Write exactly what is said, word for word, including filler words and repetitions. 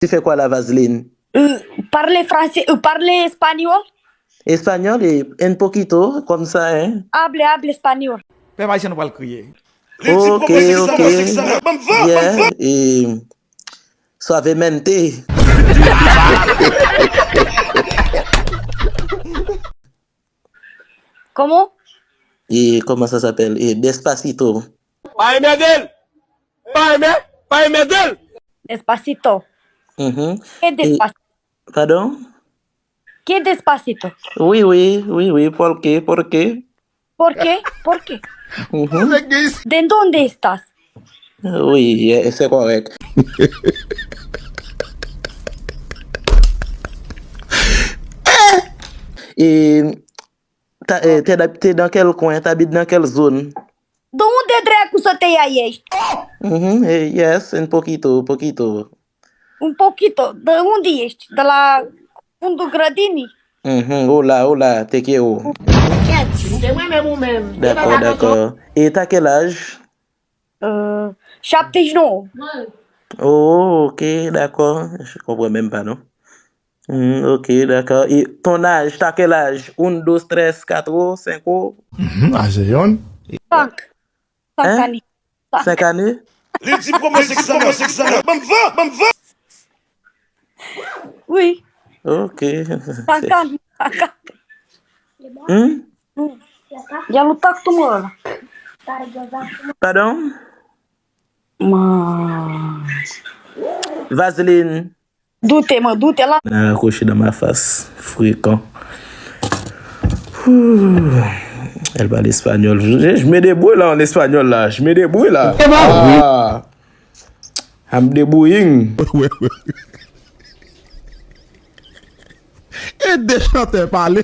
Tu fais quoi là, Vaseline? Euh, parle français, euh, parle español. Español y un poquito, comme ça, hein? Hable, hable español. Pèp ayisyen nou pral kriye. Ok, ok. Yeah, et suavemente. Comment? Et comment ça s'appelle? Et despacito. Pa enmède l! Pa enmè, pa enmède l! Despacito. Mhm. ¿Qué despacito? Pardon? ¿Qué despacito? Oui, oui, oui, oui. ¿Por qué? ¿Por qué? ¿Por qué? ¿Por qué? Mhm. ¿De dónde estás? Oui, eh, c'est correct. Et t'as- eh, t'es dans- t'es dans quel coin? T'habites dans quelle zone? ¿De dónde es que usted es? Mhm, eh, yes, un poquito, poquito. Un poquito. ¿De dónde es? De la Mundo Gradini. Mhm, hola, hola, te quiero. Se mwen menm ou menm. D'accord, d'accord. Et t'as quel âge? Euh, Chaptijno. Oh, ok, d'accord. Je comprends même pas, non? Hmm, ok, d'accord. Et ton âge, t'as quel âge? Un, dos, tres, cuatro, cinco? Mhm, ase yon. Cinq. Cinq Hein? années. Cinq années? Li di pwomo sèks nan, sèks nan. Ban m van, ban m van. Oui. Ok. Cinq années. Cinq années. Hmm? Ya lo tak tumor. Pardon? Ma. Vaseline. Doute, mwen doute la. Nan raccroché dans ma face. Fréquent. Ouh. Elle parle espagnol. Je, je me débrouille là en espagnol là. Je me débrouille là. Ah. I'm débrouilling. E de chantè pale.